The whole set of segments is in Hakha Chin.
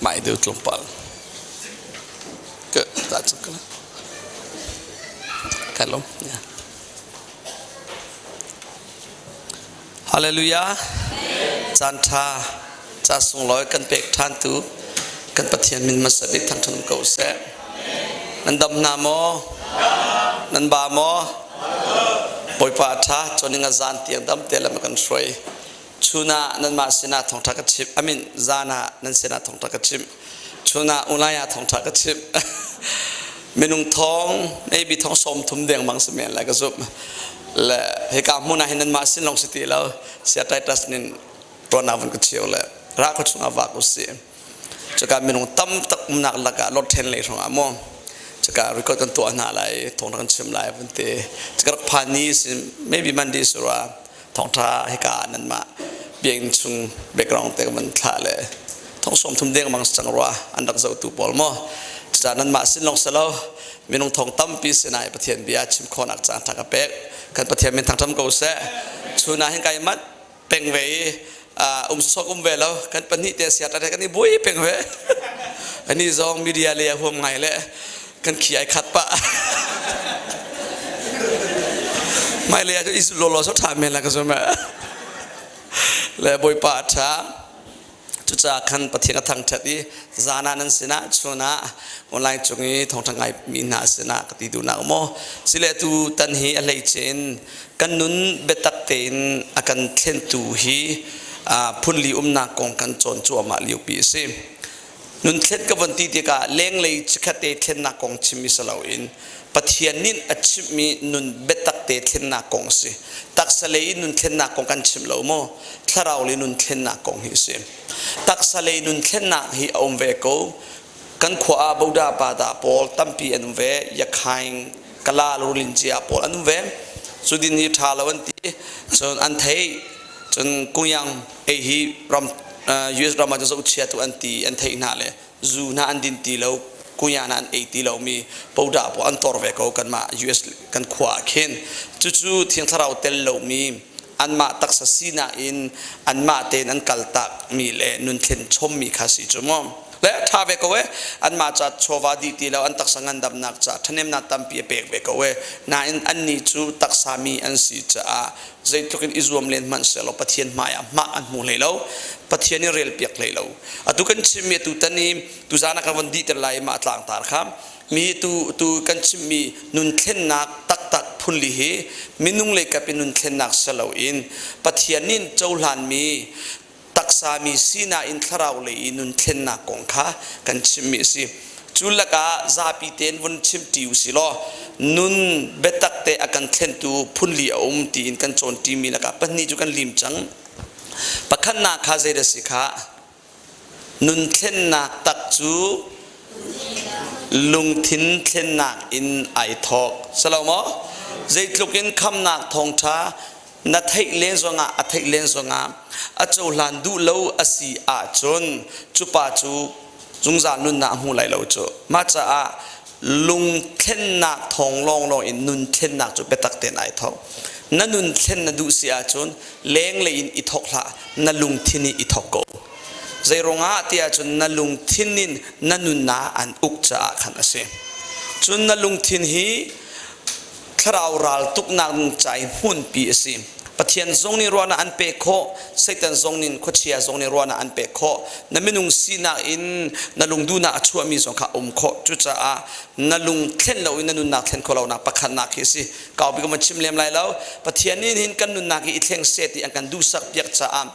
Mai deuh tlawmpal. Ka ta cang ka. Kai lom. Yeah. Hallelujah. Caan ṭha, ca sunglawi kan pek ṭhan tu kan Pathian min hmasa bik thangṭhat ko seh. Nan dam hna maw? Nan ba maw? Bawipa a ṭha, cawning a zan tiang dam te lam a kan hruai. Chun ah nanmah sinah thawngṭha ka chimh. Amin zan ah nan sinah thawngṭha ka chimh. Chun ah unai ah thawngṭha ka chimh. Minung thong maybe thong 30 dengmang si men lai ka zumh. Le hika hmun ah hin nanmah sin lawng si ti lo. Sia Titus nin tuan ah vun ka cheu le ra ko chungah vak usih. Cuka minung tam tak umnak lakah lot then lei hrong ah maw cuka record kan tuah hna lai thawng kan chim lai vun ti. Cuka rak phan ni sin maybe Monday sura thawngṭha hika nanmah biakinn chung background te van thlah le thong 30 dengmang cang rua an rak zohtu pawl maw cucaah nanmah sin lawng silo minung thong tampi sinai Pathian bia chim khawhnak caan ṭha ka pek kan Pathian min thangṭam ko seh chun ah hin kai mat peng ve i um sok um ve lo kan pahnih te sia ṭa kan i bui peng ve ani zong media le a huam ngai le kan khi ai khat pah mai le ah isu lolo so tha men la ka zum le bawipa tha cucaah khan pathian a thangthat i zana nan sinah chunah online cung i thawngtha ngai mi hna sinah ka ti duhnak maw sile tu tan hi a hlei chin kan nun biatak tein a kan thlentu hi phunli umnak kong kan cawn cuahmah lio pi a si. Nun thlen ka von ti tikah lenglei chikkhatte thlennak kong chimmi si loin Pathian nih a chimhmi nun biatak te thlennak kong a si. Taksa lei in nun thlennak kong kan chim lo maw? Thlarau lei nun thlennak kong hi a si. Taksa lei nun thlennak hi a um ve ko. Kan khua ah Boda pada pawl tampi an um ve. Yakhaing, Kala, Rulincia pawl an um ve. Cu din hi ṭha lo an ti. Cun an thei. Cun Kungyang ei hi ram US ram ah zohchia tu an ti an theih hna le zu hna an din ti lo kuya hna an ei ti lo mi poda pawl an tor ve ko kanmah US kan khua ah khin cucu thiang thlarau tel lo mi anmah taksa sinak in anmah tein an kaltak mi le nun thlen chom mi kha si cu mu le tha ve ko e anmah ca chawva dih ti lo an taksa ngandamnak ca ṭhahnemnak tampi a pek ve ko e nain annih cu taksa mi an si caah zeitluk in i zuam len hmanh sehlaw Pathian hmai ah hmah an hmu hlei lo Pathian i rel piak hlei lo atu kan chimmi atu tan i tuzan ah kan von dihter lai mah tlangtar kha mi tu tu kan chimmi nun thlennak taktak phunli hi minung lei kap in nun thlennak silo in Pathian nih cohlanmi taksa mi sinak in thlarau lei i nun thlennak kong kha kan chimmi a si. Cu lakah zapi tein vun chim ṭi u law nun biatak te a kan thlentu phunli a um tiin kan cawn ṭimi lakah pahnih cu kan lim cang. Pakhatnak kha zei dah si kha? Nun thlennak tak cu lungthin thlennak in ai thawk. Salo maw? Zeitluk in khamnak thawngṭha na theih len zongah a theih len zongah a cohlan duh lo a si ahcun cu pa cu zungzal nunnak a hmu lai lo cu mah caah lungthlennak thawng lawnglawng in nun thlennak cu biatak tein ai thawk na nun thlen na duh si ahcun lenglei in i thawk hlah na lungthin in i thawk ko zeiruangah ti ahcun na lungthin in na nunnak an uk caah khan a si cun na lungthin hi thlarau ral tuknak ca i hmunpi a si. Pathian zong nih ruahnak an pek khawh, Satan zong nih khuachia zong nih ruahnak an pek khawh. Na minung sinak in na lungduhnak a chuahmi zong kha a um khawh. Cucaah na lung thlen lo in na nunnak thlen khawh lonak pakhatnak khi a si. Kaupi ka van chim lem lai lo. Pathian nih hin kan nunnak hi i thleng seh ti an kan duhsak piak caah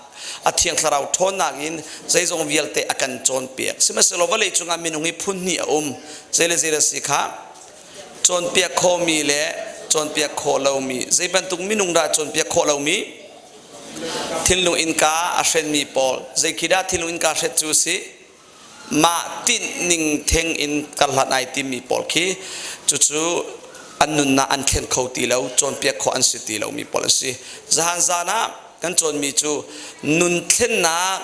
a thiang thlarau ṭhawnnak in zeizong vialte a kan cawnpiak. Sihmanhsehlaw vawlei cungah minung hi phun hnih a um. Zei le zei a si kha Cawnpiak khawhmi le cawnpiak khawh lomi zei bantuk minung dah cawnpiak khawh lomi thinlung innka a hrenmi pawl zei khi dah thinlung innka hret cu si mah tinh ning theng in karhlan ai timi pawl khi cucu an nunnak an thlen kho ti lo cawnpiak khawh an si ti lomi pawl an si zahan zan ah kan cawnmi cu nun thlennak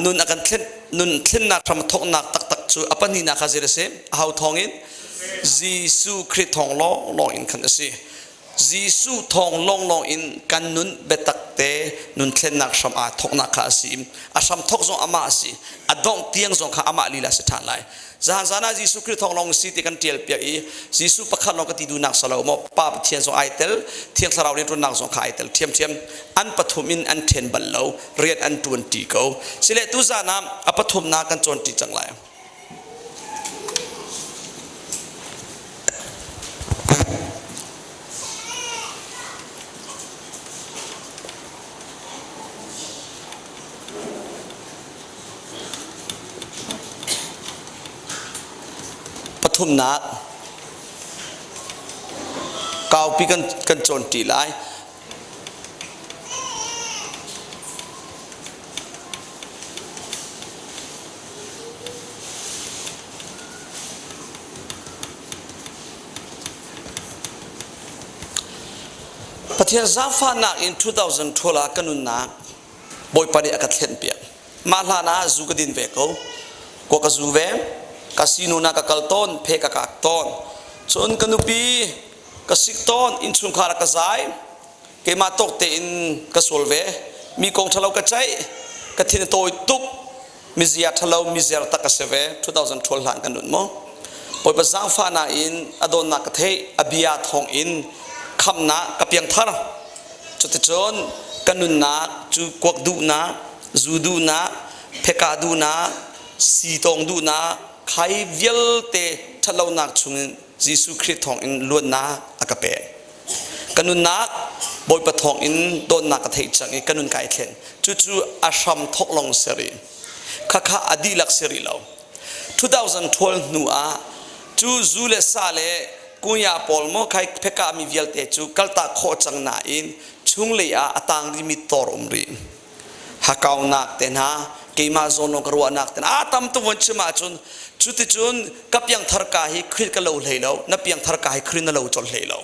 nun a kan thlen nun thlennak hram thawknak taktak cu a pahnihnak kha zei a si a ho thawng in Jesuh Khrih thawng lawnglawng in khan a si. Jesuh thawng lawnglawng in kan nun biatak te nun thlennak hram aa thawknak kha a si. A hram thawk zong amah a si. A dongh tiang zong kha amah lila si ṭhan lai. Zahan zan ah Jesuh Khrih thawng lawng si ti kan ṭial piak i Jesuh pakhat lawng ka ti duhnak si lo maw Pa Pathian zong ai tel, Thiang Thlarau rianṭuannak zong kha ai tel ṭhiamṭhiam. An pathum in an ṭhen bal lo, rian an ṭuan ṭi ko. Sile tuzan ah a pathumnak kan cawn ṭi cang lai. Pathumnak kaupi kan kan cawnṭi lai. Pathian zaangfahnak in 2012 ah ka nunnak Bawipa nih a ka thlen piak. Mah hlan ah zu ka din ve ko. Kua ka zu ve. Casino na ka kal tawn, phe ka kak tawn. Cun ka nupi ka sik tawn, innchungkhar ah ka zai. Keimah tawk tein ka sual ve. Mi kong ṭhalo ka ceih. Ka thin a tawi tuk. Mizia ṭhalo, mizer tak ka si ve. 2012 hlan kan nun mu. Bawipa zaangfahnak in a dawtnak ka theih, a bia thawng in khamnak ka piangthar. Cuticun ka nunnak cu kuak duhnak, zu duhnak, pheka duhnak, sitawng duhnak, khai vialte ṭhatlonak chungin Jesuh Khrih thawngin luatnak a ka pek. Ka nunnak Bawipa thawngin dawtnak ka theih cang i ka nun kai thlen. Cucu a hram thawk lawng si rih. Khakha a dihlak si rih lo. 2012 hnu ah cu zu le sa le kunya pawl maw khai pheka mi vialte cu kaltak khawh cang nain chunglei ah a tang rimi tor um rih. Hakaunak te hna keimah zawn lawng ka ruahnak te hna a tam tuk von chim ahcun cuticun ka piangthar ka hi Khrih ka lo hlei lo na piangthar ka hi Khrih na lo colh hlei lo.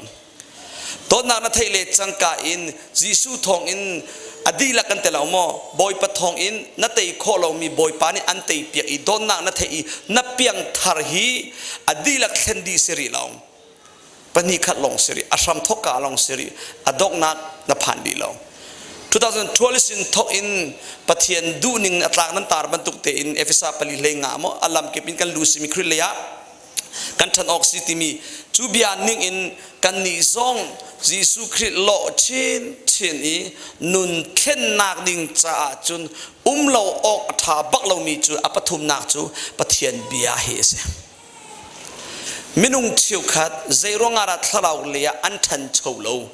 Dawtnak na theih le cangka in Jesuh thawng in a dihlak kan tel lo maw? Bawipa thawng in na tei khawh lomi Bawipa nih an tei piak i dawtnak na theih i na piangthar hi a dihlak thlen dih si rih lo. Pahnih khat lawng si rih, a hram thawkka lawng si rih, a donghnak na phan dih lo. 2012 sin thawk in Pathian duhning a tlak nan tar bantuk tein Efesa pali hlei nga maw a lam kip in kan lu simi Khrih lei ah kan ṭhan awk si timi cu bia ning in kannih zong Jesuh Khrih lawh chinchin i nun thlennak ding caah cun um lo awk a ṭha bak lomi cu a pathumnak cu Pathian bia hi a si. Minung cheukhat zeiruangah dah thlarau lei ah an ṭhancho lo?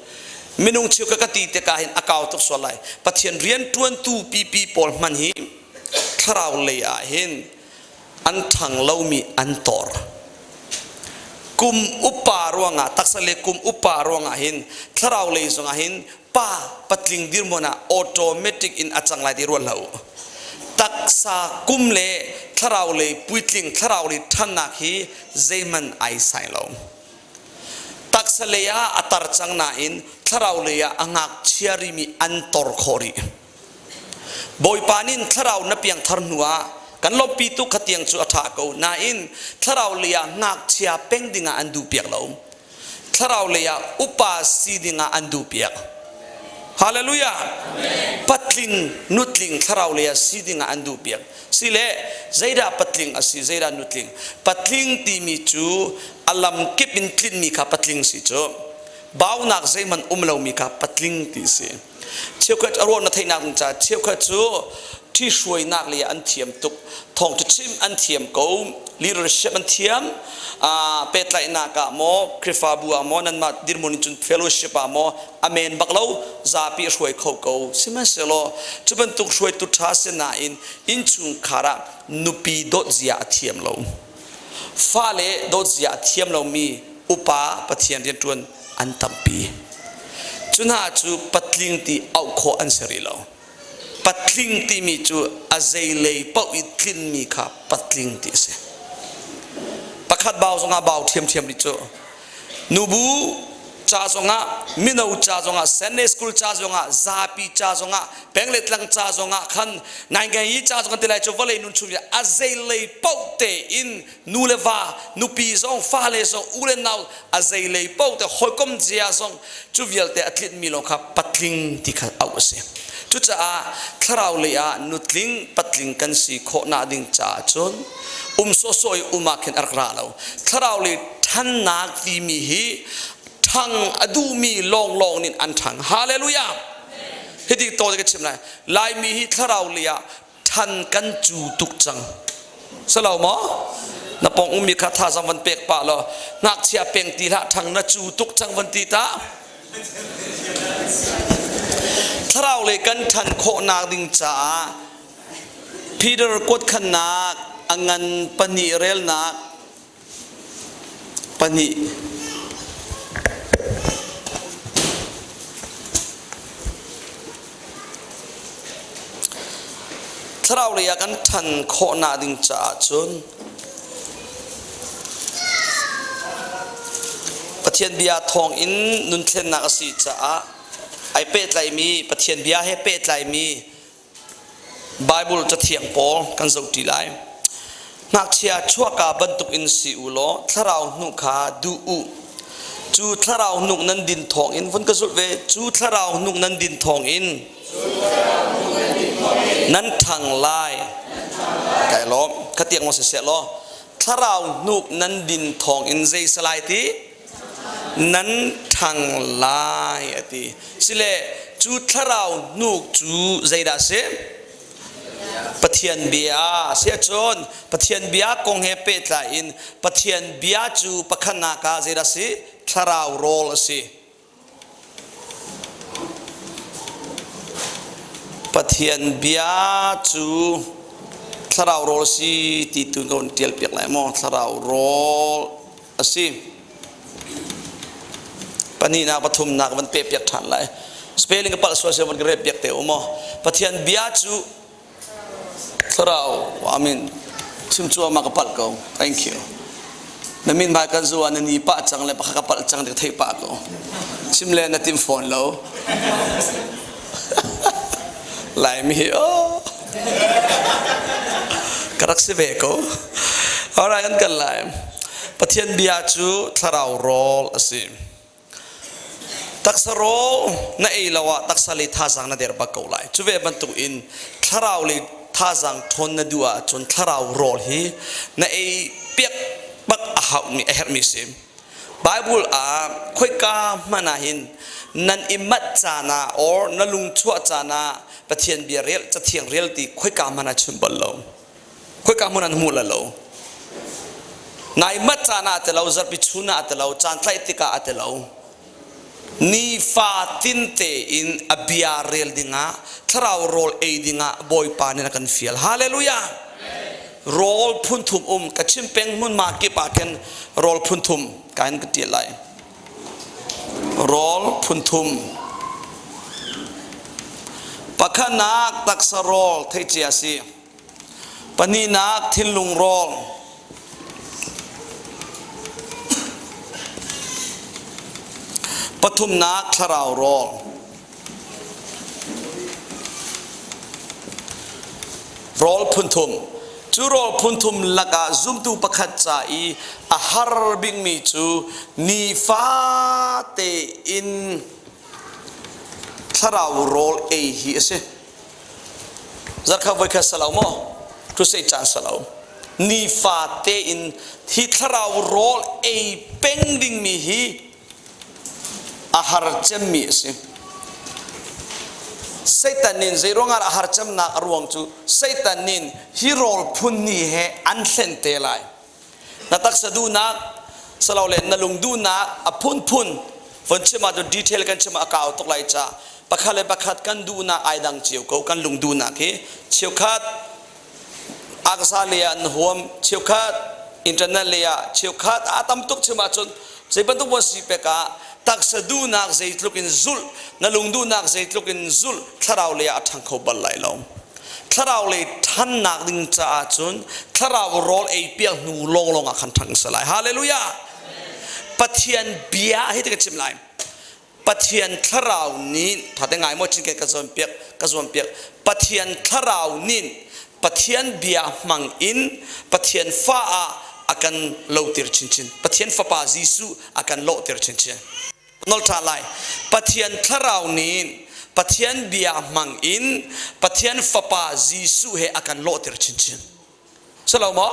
Minung cheukhat ka ti tikah hin a kau tuk sual lai. Pathian rianṭuantu pipi pawl hmanh hi thlarau lei ah hin an ṭhang lomi an tor. Kum upa ruangah taksa le kum upa ruangah hin thlarau lei zongah hin pa patling dirhmun ah automatic in a cang lai ti ruat hlah u. Taksa kum le thlarau lei puitling thlarau lei ṭhannak hi zeihmanh ai sai lo. Taksa lei ah a tar cang nain thlarau lei ah a ngakchia rimi an tor khawh rih. Bawipa nih thlarau na piangthar hnu ah kan lawmhpi tuk kha tiang cu a ṭha ko nain thlarau lei ah ngakchia peng dingah an duhpiak lo. Thlarau lei ah upa si dingah an duhpiak. Hallelujah. Patling, nutling thlarau lei ah si dingah an duhpiak. Si le zeidah patling a si, zeidah nutling? Patling timi cu a lam kip in tlinmi kha patling si cu. Baunak zeihmanh um lomi kha patling ti si. Cheukhat a ruah na theihnak ding caah cheukhat cu ṭhihruainak lei ah an thiam tuk thawngṭha chim an thiam ko leadership an thiam pehtlaihnak ah maw Khrihfabu ah maw nanmah dirhmun in cun fellowship ah maw amen bak lo zapi a hruai kho ko sihmanhsehlaw cu bantuk hruaitu ṭha si nain innchungkhar ah nupi dawt zia a thiam lo fale dawt zia a thiam lomi upa Pathian rianṭuan an tampi. Cu hna cu patling ti auh khawh an si rih lo. Patling timi cu a zeilei paoh i tlinmi kha patling ti a si. Pakhat bau zongah bau ṭhiamṭhiam rih cu. Nubu ca zongah mino ca zongah Sunday school ca zongah zapi ca zongah peng le tlang ca zongah khan naingai ca zong kan ti lai cu vawlei nun chung a zeilei paoh tein nu le va nupi zong fale zong u le nau a zeilei paoh te hawikom zia zong cu vialte a tlinh mi lawng kha patling ti kha auh a si. Cucaah thlarau lei ah nutling patling kan si khawhnak ding caah cun um sawsawh i um ah khin a rak ra lo. Thlarau lei ṭhannak timi hi ṭhang a duhmi lawnglawng nih an ṭhang. Hallelujah! Hiti taw ka chim lai. Laimi hi thlarau lei ah ṭhan kan cu tuk cang. Salo maw? Na pong ummi kha thazang van pek pah law ngakchia peng ti hlah ṭhang na cu tuk cang van ti ta. Thlarau lei kan ṭhan khawhnak ding caah Peter kuatkhannak a ngan pahnih relnak pahnih Thlarau lei ah kan ṭhan khawhnak ding caah cun Pathian bia thawng in nunthlennak a si caah ai pehtlaimi Pathian bia he pehtlaimi Baibal cathiang pawl kan zohṭi lai. Ngakchia chuahka bantukin si u law thlarau hnuh kha duh u. Cu thlarau hnuk nan din thawngin vun ka zulh ve. Cu thlarau hnuk nan din thawngin nan ṭhang lai. Kai lawm. Khatiang maw siseh law thlarau hnuk nan din thawngin zei salai ti? Nan ṭhang lai a ti. Sile cu thlarau hnuk cu zeidah a si? Pathian bia a si ahcun Pathian bia kong he pehtlai in Pathian bia cu pakhatnak ah zeidah a si? Thlarau rawl a si. Pathian bia cu thlarau rawl a si ti tu ka hun ṭial piak lai maw? Thlarau rawl a si. Pahnihnak pathumnak van peh piak ṭhan lai. Spelling ka palh sual si van ka rep piak te u maw? Pathian bia cu Thlarau, amen. Chim cuahmah ka palh ko. Thank you. Na min hmai kan zu ah na ni pah cang le pakhat ka palh cang ti ka theih pah ko. Chim le na tim fawn lo. Laimi hi oh. Ka rak si ve ko. Alright, kan kal lai. Pathian bia cu thlarau rawl a si. Taksa rawl na ei lo ah taksa lei thazaang na der bak ko lai. Cu ve bantuk in thlarau lei thazaang ṭhawn na duh ahcun thlarau rawl hi na ei piak bak a haumi a herhmi si. Bible ah khoika hmanh ah hin nan i manh caan ah or na lung chuah caan ah Pathian bia rel cathiang rel ti khoika hmanh ah chim bal lo. Khoika hmun an hmu la lo. Nai mat caan ah ti lo, zarhpi chun ah ti lo, caan tlaih tikah a ti lo. Nifa tin tein a bia rel dingah, thlarau rawl ei dingah Bawipa nih a kan fial. Hallelujah! Rawl phun thum um, ka chim peng hmun ma kip ah khin rawl phun thum ka in ka tial lai. Rawl phun thum. Pakhatnak taksa rawl theih cia si. Pahnihnak thinlung rawl. Pathumnak thlarau rawl. Rawl phunthum. Cu rawl phunthum lakah zumtu pakhat ca i a har bikmi cu nifate in thlarau rawl ei hi a si. Zarkhat voikhat salo maw? Crusade caan salo. Nifate in hi thlarau rawl ei peng dingmi hi a har cemmi a si. Satan nin zeiruangah a har cemnak a ruang cu Satan nin hi rawl phun ni he an hlen te lai. Na taksa duhnak salole na lung duhnak a phunphun von chim ahcun detail kan chim ah a kau tuk lai ca pakhat le pakhat kan duhnak ai dang cio ko kan lung duhnak hi cheukhat aksa lei ah an huam cheukhat internet lei ah cheukhat a tam tuk chim ahcun zei bantuk von si pek ah taksa duhnak zeitluk in zulh na lung duhnak zeitluk in zulh thlarau lei ah a ṭhang kho bal lai lo thlarau lei ṭhannak ding caah cun thlarau rawl ei piak hnu lawnglawng ah khan ṭhang si lai hallelujah pathian bia hi ti ka chim lai. Pathian thlarau nih tha te ngai maw chin ka zuam piak ka zuam piak Pathian thlarau nih Pathian bia hmang in Pathian fa ah a kan lotir chinchin. Pathian fapa Jesuh a kan lawhter chinchin. Nol ṭha lai. Pathian thlarau nih Pathian bia hmang in Pathian fapa Jesuh he a kan lawhter chinchin. Silo maw?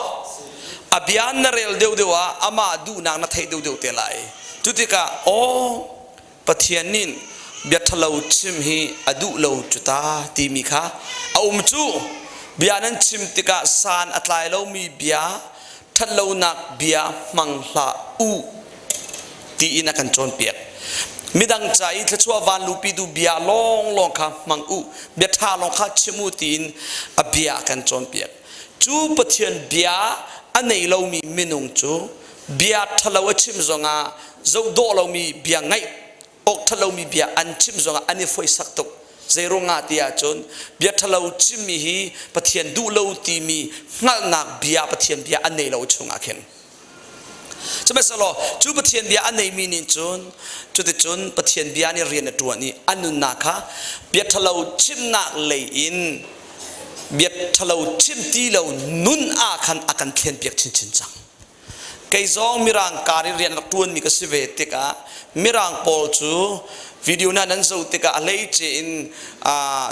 A bia na rel deuhdeuh ah amah duhnak na theih deuhdeuh te lai. Cu tikah aw Pathian nih bia ṭhalo chim hi a duh lo cu ta timi kha a um cu. Bia nan chim tikah san a tlai lomi bia, ṭhatlonak bia hmang hlah u tiin a kan cawnpiak. Midang ca i thluachuah vanlupi tu bia lawnglawng kha hmang u, bia ṭha lawng kha chim u tiin a bia a kan cawnpiak. Cu Pathian bia a nei lomi minung cu bia ṭhalo a chim zongah zoh dawh lomi bia ngaih awk ṭhalomi bia an chim zongah an i foisak tuk. Zeiruangah ti ahcun bia ṭhalo chimmi hi Pathian duh lo timi hngalhnak bia Pathian bia an nei lo chungah khin. Sihmanhsehlaw cu Pathian bia a neimi nih cun cuticun Pathian bia nih rian a ṭuan i a nunnak kha bia ṭhalo chimnak lei in bia ṭhalo chim ti lo nun ah khan a kan thlenpiak chinchin cang. Kei zong Mirang kar i rian rak ṭuanmi ka si ve tikah Mirang pawl cu video na nan zoh tikah a hleice in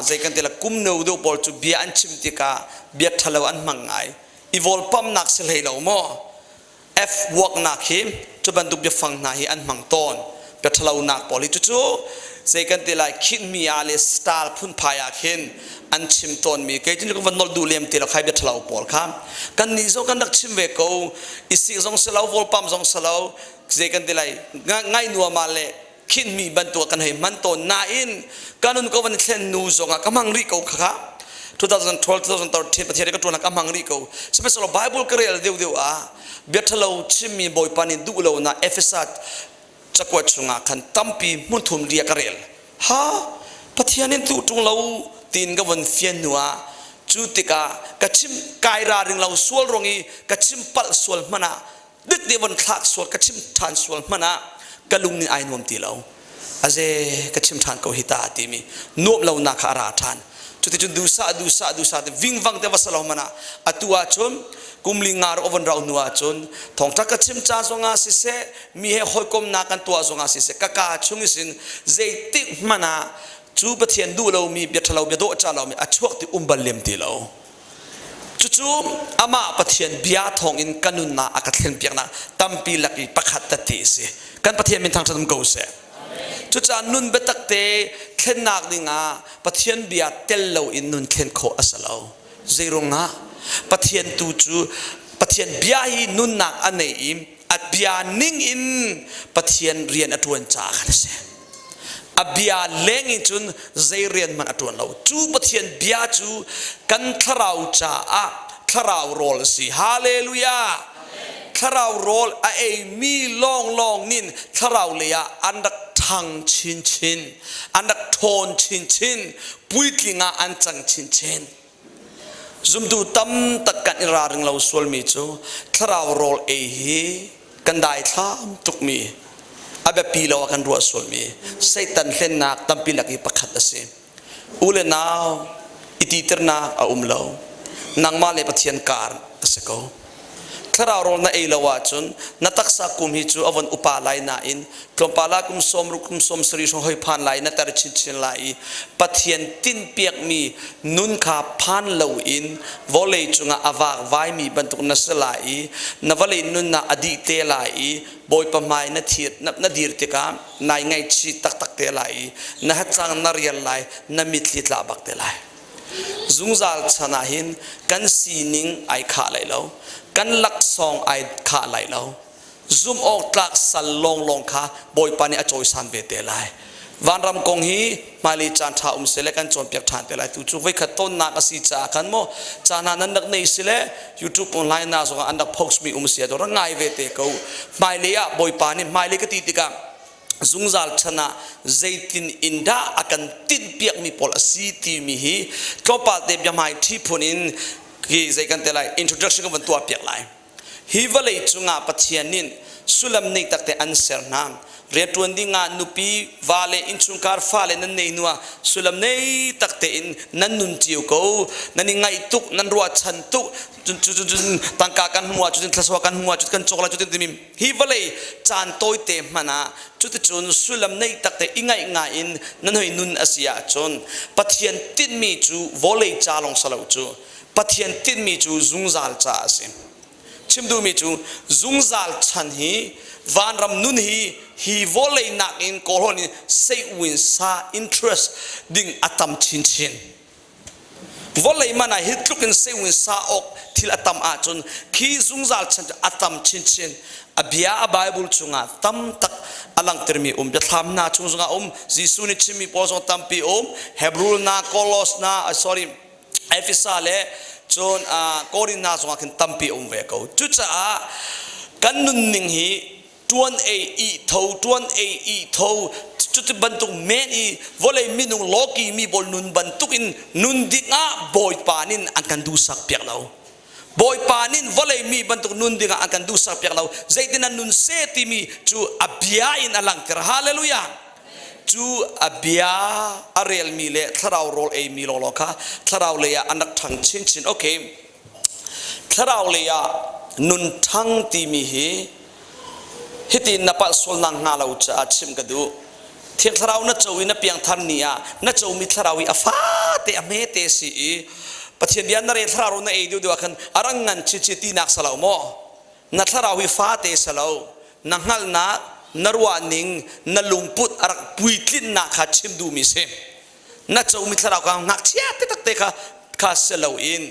zei kan ti la kum no deuh pawl cu bia an chim tikah bia ṭhalo an hmang ngai. I vawlpamnak si hlei lo maw? F worknak hi cu bantuk biafang hna hi an hmang tawn. Bia ṭhalonak pawl hi cucu zei kan ti lai khinhmi ah le style phunphai ah khin an chim tawnmi kei cu ka van nolh duh lem ti lo khai bia ṭhalo pawl kha kan nih zong kan rak chim ve ko i sik zong si lo vawlpam zong si lo zei kan ti lai ngai nuam ah le khinhmi bantuk kan hei hman tawn nain kanun ko van thlen nu zongah ka hmang rih ko kha 2012 2013 Pathian ka tuan ka hmang rih ko sihmanhsehlaw Bible ka rel deuh deuh ah bia ṭhalo chimmi Bawipa nih duh lo na Efesa cakuat chungah khan tampi hmunthum ria ka rel ha Pathian in tuh ṭung lo tiin ka von fian hnu ah cu tikah ka chim kai ra ring lo sual ruang i ka chim palh sual hmanh ah dik te von thlak sual ka chim ṭhan sual hmanh ah ka lung nih ai nuam ti lo aze ka chim ṭhan ko hi ta timi nuam lonak kha a ra ṭhan cuticun duhsah duhsah duhsah te vingvang te va salo man ah atu ahcun kum li nga ro von rau hnu ahcun thawngṭha ka chim ca zongah siseh mi he hawikomnak kan tuah zongah siseh ka kaa chung isin zeitik hmanh ah cu Pathian duh lomi bia ṭhalo bia dawh ca lomi a chuak ti um bal lem ti lo cucu amah Pathian bia thawngin ka nunnak a ka thlenpiaknak tampi lak i pakhat tete a si kan Pathian min thangṭhat um ko seh cucaah nun biatak te thlennak dingah Pathian bia tel loin nun thlen khawh a si lo zeirungah Pathian tu cu Pathian bia hi nunnak a nei i a bia ning in Pathian rian a ṭuan caah khan a si a bia leng in cun zei rian hmanh a ṭuan lo cu Pathian bia cu kan thlarau caah thlarau rawl a si hallelujah thlarau rawl a eimi lawnglawng nin thlarau lei ah an rak ṭhang chinchin an rak ṭhawn chinchin puitling ah an cang chinchin zumtu tam tak kan i ralring lo sualmi cu thlarau rawl ei hi kan daithlam tukmi a biapi lo ah kan ruah sualmi Satan hlennak tampi lak i pakhat a si u le nau i titirnak a um lo nangmah le Pathian kar a si ko thlarau rawl na ei lo ahcun na taksa kum hi cu a von upa lai nain tlawmpal ah kum sawm ruk kum sawm sarih hrawng hoi phan lai na tar chinchin lai i Pathian tinhpiakmi nun kha phan loin vawlei cungah a vakvaimi bantuk na si lai i na vawlei nunnak a dih te lai i Bawipa hmai na thir na dir tikah nai ngaihchih taktak te lai i na hacang na rial lai na mitthli tla bak te lai zungzal chan ah hin kan sining ai khah lai lo kan laksawng ai khah lai lo zumh awk tlak sal lawnglawng kha Bawipa nih a cawisan ve te lai vanram kong hi hmailei caan ṭha um sele kan cawnpiak ṭhan te lai tu cu voikhat tonnak a si caah khan maw caan ah nan rak nei sile YouTube online na zongah an rak post mi um si ah rak ngai ve te ko hmailei ah Bawipa nih hmailei ka ti tikah zungzal chan ah zeitin in dah a kan tinhpiakmi pawl a si timi hi tlawmpal te biahmai ṭhi phun in hi zei kan te lai introduction kan van tuah piak lai. Hi vawlei cungah Pathian nih sullam nei takte an ser hna. Rianṭuan dingah nupi, va le innchungkhar fale nan nei hnuah sullam nei tak tein nan nun cio ko. Nan i ngaih tuk, nan ruahchan tuk, cun cun cun tangka kan hmuh ah cutin thlasua kan hmuh ah cutin kan cawk lai cutin timi hi vawlei caan tawite hmanh ah cuticun sullam nei tak te i ngaih ngai in nan hoi nun a si ahcun Pathian tinhmi cu vawlei ca lawng si lo cu Pathian tinhmi cu zungzal ca a si. Chim duhmi cu zungzal chan hi vanram nun hi hi vawlei nakin kawlhawn in seiuin sa interest ding a tam chinchin. Vawlei man ah hi tluk in seiuin sa awk thil a tam ahcun khi zungzal chan cu a tam chinchin. A bia a Bible chungah tam tak a langhtermi um biathlam hna chung zongah um Jesuh nih chimmi pawl zong tampi um Hebrew na Kolos na sorry Efesa le cun Korin hna zongah khin tampi a um ve ko. Cucaah kan nunning hi tuan ei i tho tuan ei i tho cuti bantuk men i vawlei minung lawki mi pawl nun bantuk in nun ding ah Bawipa nin an kan duhsak piak lo. Bawipa nin vawlei mi bantuk nun ding ah an kan duhsak piak lo. Zeitin an nun se timi cu a bia in a langhter. Hallelujah. Cu a bia a relmi le thlarau rawl eimi lawnglawng kha thlarau lei ah an rak ṭhang chinchin. Okay, thlarau lei ah nun ṭhang timi hi hitin na palh sualnak hnga lo caah chim ka duh. Thiang thlarau na co i na piangthar ni ah na comi thlarau i a fate a hmete si i Pathian bia na rel thlarau na ei deuh deuh ah khan a rang ngan chinchin tinak sa lo maw? Na thlarau hi fate sa lo na hngalhnak na ruahning na lungput a rak puitlinnak kha chim duhmi si na comi thlarau kha ngakchia te takte kha kha si loin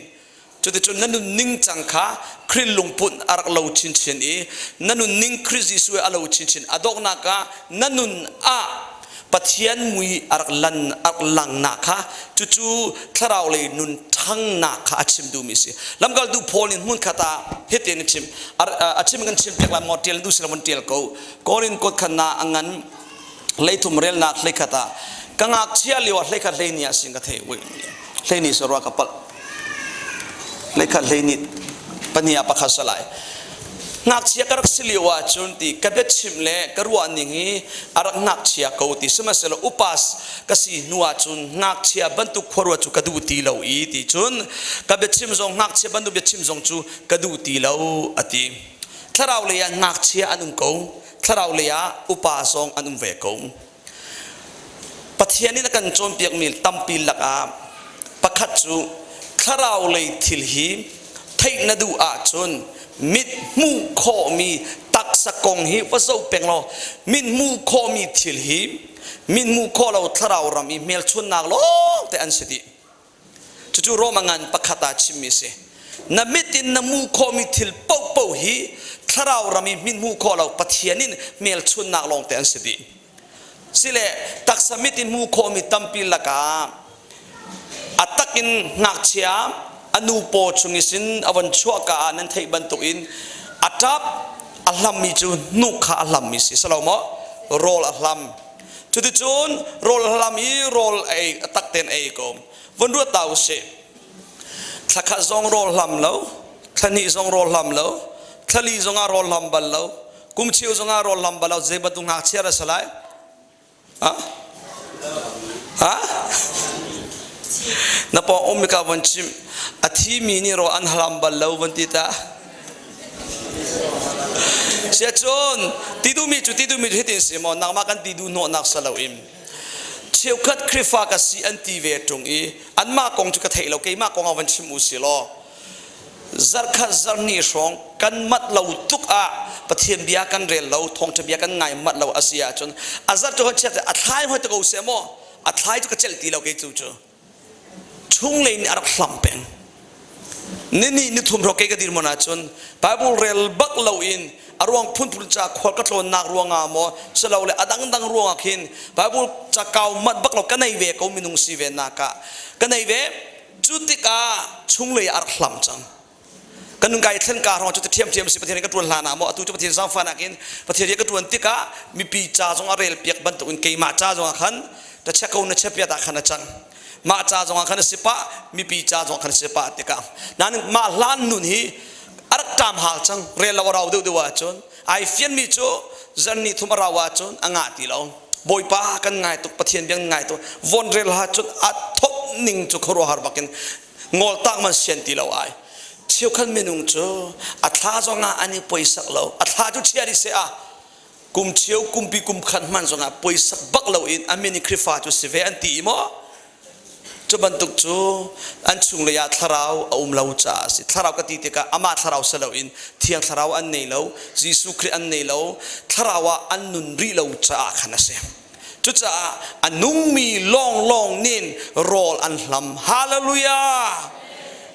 cuticun na nunning cang kha Khrih lungput a rak lo chinchin i na nunning Khrih Jesuh a lo chinchin a donghnak ah na nun ah Pathian mui a rak lan a rak langnak kha cucu thlarau lei nun ṭhangnak kha a chim duhmi a si. Lamkaltu Paul nih hmunkhat ah hitin a chim a chim kan chim piak lai maw ṭial duh si lo von ṭial ko. Korin kuat khan na a ngan hleithum relnak hleikhat ah ka ngakchia lio ah hleikhat hleini ah sin ka thei ui hleini sa rua ka palh hleikhat hleini pahnih ah pakhat salai ngakchia ka rak si lio ahcun ti ka biachim le ka ruah ning hi a rak ngakchia ko ti sihmanhsehlaw upa ka si hnu ahcun ngakchia bantuk khuaruat cu ka duh ti lo i ti cun ka biachim zong ngakchia bantuk biachim zong cu ka duh ti lo a ti. Thlarau lei ah ngakchia an um ko, thlarau lei ah upa zong an um ve ko. Pathian nih a kan cawnpiakmi tampi lakah pakhat cu thlarau lei thil hi theih na duh ahcun mit hmuh khawhmi taksa kong hi va zoh peng law mit hmuh khawhmi thil hi mit hmuh khawh lo thlarau ram i hmelchunnak lawng te an si dih. Cucu Roma ngan pakhat ah chimmi a si. Na mit in na hmuh khawhmi thil paohpaoh hi thlarau ram i min hmuh khawh lo Pathian in hmelchunnak lawngte an si dih. Sile taksa mit in hmuh khawhmi tampi lakah a tak in ngakchia a nu paw chung isin a von chuahka ah nan theih bantukin a ṭap a hlammi cu hnuk kha a hlammi si salo maw rawl a hlam Cuticun rawl hlam i rawl ei a tak tein ei ko. Von ruat ta usih. Thla khat zong rawl hlam lo, thla hnih zong rawl hlam lo, thla li zong ah rawl hlam bal lo, kum cheu zong ah rawl hlam bal lo, zei bantuk ngakchia dah si lai? Ha? Ha? Na pawng um ka von chim a thi mi nih rawl an hlam bal lo von ti ta. Siacun ti duhmi cu ti duhmi cu hitin si maw nangmah kan ti duh hnawhnak sa loin cheukhat Khrihfa ka si an ti ve ṭung i anmah kong cu ka theih lo keimah kong ah van chim u si law zarkhat zarhnih hrawng kan mat lo tuk ah Pathian bia kan rel lo thawngṭha bia kan ngai mat lo a si ahcun a zarh cu hon chiat a thlai hoi te ko seh maw a thlai cu ka celh ti lo kei cu cu chunglei nih a rak hlam peng nini nithum hrawk kei ka dirhmun ahcun Bible rel bak loin a ruang phunphun ca khual ka tlawnnak ruangah maw silole a dangdang ruangah khin Bible ca kau mat bak lo ka nei ve ko minung si ve nak ah ka nei ve cu tikah chunglei ah a rak hlam cang kan nun kai thlen ka hrawng cu thiam thiam si Pathian ka tuan hlan ah maw atu cu Pathian zaangfahnak in Pathian ka tuan tikah mipi ca zong a rel piak bantuk in keimah ca zong ah khan ta check ko na check piat ah khan a cang mah ca zong ah khan a si pah mipi ca zong khan a si pah tikah nain mah hlan nun hi. A rak ṭam hal cang. Rel lo a rau deuh deuh ahcun ai fianmi cu zarhni thum a rau ahcun a ngah ti lo. Bawipa kan ngai tuk, Pathian bia kan ngai tuk. Von rel ahcun a thawt ning cu khuaruahhar bakin ngol tak man sian ti lo ai. Cheukhat minung cu a thla zong ah an i poisak lo. A thla cu chia dih seh ah kum cheu kumpi kum khat hman zong ah poisak bak lo in a min i Khrifa cu si ve an ti i maw? Cu bantuk cu an chunglei ah thlarau a um lo caah a si. Thlarau ka ti tikah amah thlarau si loin Thiang Thlarau an nei lo, Jesuh Khrih an nei lo, thlarau ah an nun rih lo caah khan a si. Cucaah a nungmi lawnglawng nin rawl an hlam. Hallelujah!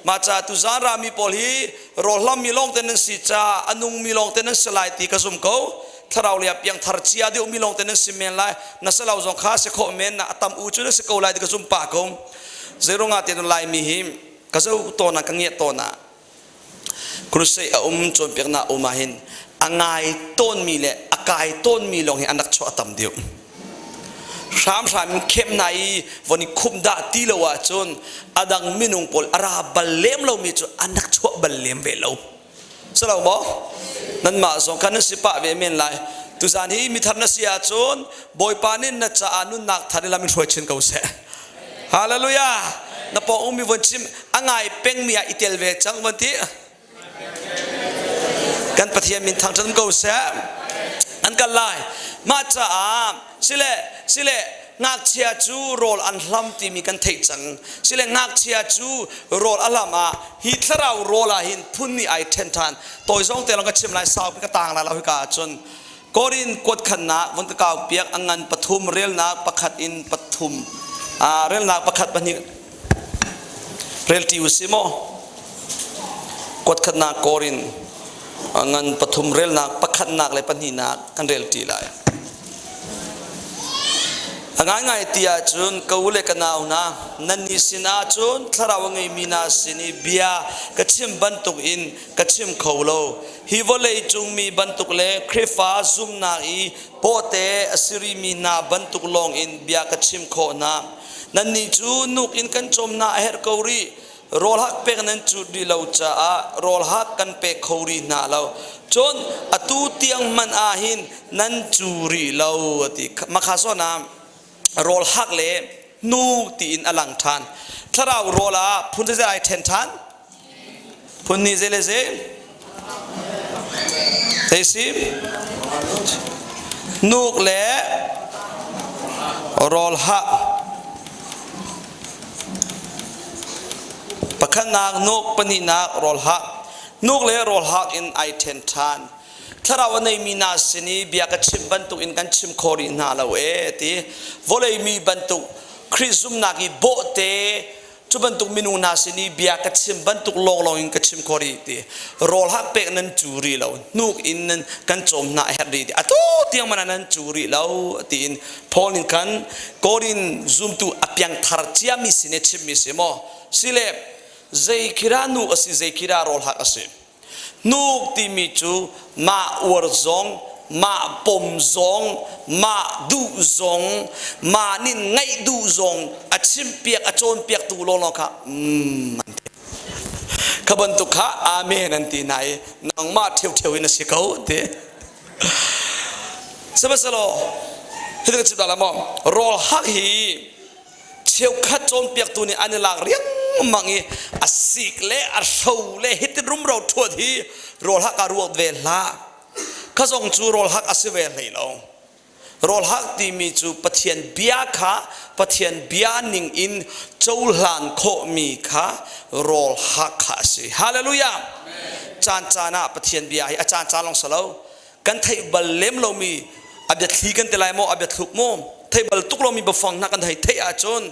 Mah caah tuzaan rami pawl hi rawl hlammi lawngte nan si caah a nungmi lawngte nan si lai ti ka zum ko. Thlarau lei ah piangthar cia deuhmi lawngte nan si men lai. Na si lo zong kha si khawh men na a tam u cu na si ko lai ti ka zum pah ko. Zeiruangah ti Laimi hi ka zoh tawn ah ka ngiat tawn ah Crusade a um cawnpiaknak um ah hin a ngai tawnmi le a kai tawnmi lawng hi an rak chuah tam deuh. Hramhram in khem hna i von i khumh dah ti lo ahcun a dang minung pawl a ra bal lem lomi cu an rak chuah bal lem ve lo. Si lo maw? Nanmah zong khan nan si pah ve men lai. Tuzaan hi mithar na si ahcun Bawipa nih na caah nunnak thar in lam in hruai chin ko seh. Hallelujah! Na pawng ummi von chim a ngai pengmi ah i tel ve cang von ti. Kan Pathian min thangṭhat ko seh. An kal lai. Mah caah sile sile ngakchia cu rawl an hlam timi kan theih cang. Sile ngakchia cu rawl a hlam ah hi thlarau rawl ah hin phun nih ai ṭhen ṭhan. Tawi zong te lawng ka chim lai saupi ka tang lai lo hika ahcun. Korin kuat khannak von ka kau piak a ngan pathum relnak pakhat in pathum relnak pakhat pahnih rel ṭi u si maw kuat khatnak Korin a ngan pathum relnak pakhatnak le pahnihnak kan rel ṭi lai a ngaingai ti ahcun ka u le ka nau hna nannih sinah cun thlarau a ngeimi hna sin i bia ka chim bantuk in ka chim kho lo Hi vawlei cung mi bantuk le Khrihfa zumhnak i pawte a si rimi hna bantuk lawngin bia ka chim khawh hna. Nannih cu nuk in kan cawm hna a herh ko rih. Rawl hak pek nan cut rih lo caah rawl hak kan pe kho rih hna lo. Cun atu tiang hmanh ah hin nan cu rih lo a ti. Makha zawn ah rawl hak le nu tiin a lang ṭhan. Thlarau rawl ah phun zeizat ai ṭhen ṭhan? Phun nih zei le zei? Zei si? Nuk le rawl hak. Pakhatnak nuk, pahnihnak rawl hak. Nuk le rawl hak in ai ṭhen ṭhan. Thlarau a neimi hna sin i bia ka chim bantuk in kan chim kho rih hna lo e ti. Vawlei mi bantuk Khrih zumhnak i bawhte cu bantuk minung hna sin i bia ka chim bantuk lawnglawng in ka chim kho rih ti rawl hak pek nan cu rih lo hnuk in nan kan cawm hna a herh rih ti atu tiang mana nan cu rih lo tiin Paul nih khan Korin zumtu a piangthar ciami sin i chimmi si maw sile zei khira nu a si zei khira rawl hak a si Hnuk timi cu mah uar zong, mah pom zong, mah duh zong, mah nih ngaih duh zong a chimpiak a cawnpiaktu lawnglawng kha mm an ti. Kha bantuk kha amen an ti hna i nangmah ṭheuṭheu in a si ko ti. Sihmanhsehlaw hitin ka chim ta la maw rawl hak hi cheukhat cawnpiaktu nih an i lak riangmang i a sik le a hro le hitin rumro ṭhuat hi rawl hak ah ruat ve hlah kha zong cu rawl hak a si ve hlei lo rawl hak timi cu Pathian bia kha Pathian bia ning in cohlan khawhmi kha rawl hak kha a si hallelujah caan caan ah Pathian bia hi a caan caan lawng si lo kan theih bal lem lomi a biathli kan ti lai maw a biathluk maw theih bal tuk lomi biafang hna kan hei theih ahcun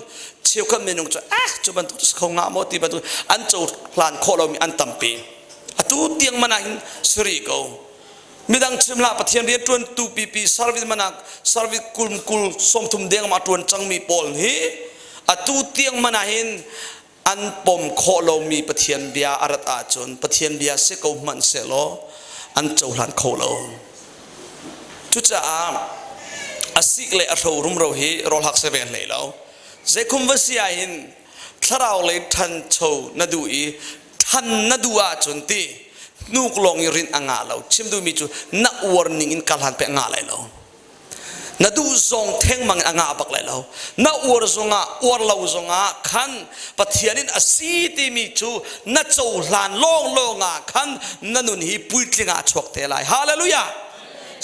cheukhat minung cu eh cu bantuk cu kho nga maw ti bantuk an cohlan khawh lomi an tampi atu tiang man ah hin siri ko midang chim hlah pathian rian tuan tu pipi service manak service kul kul sawmthum deng ma tuan cangmi pawl hi atu tiang man ah hin an pom khawh lomi Pathian bia a rat ahcun Pathian bia si ko hmanh sehlaw an cohlan kho lo. Cucaah a sik le a hro rumro hi rawlhak si ve hlei lo. Zeikhum va si ahhin thlarau lei ṭhancho na duh i ṭhan na duh ahcun ti. Hnuk lawng i rinh a ngah lo. Chim duhmi cu na uar ning in kal han pe a ngah lai lo. Na duh zong thengmang in a ngah bak lai lo. Na uar zongah uar lo zongah khan Pathian in a si timi cu na cohlan lawnglawng ah khan na nun hi puitling ah chuak te lai. Hallelujah!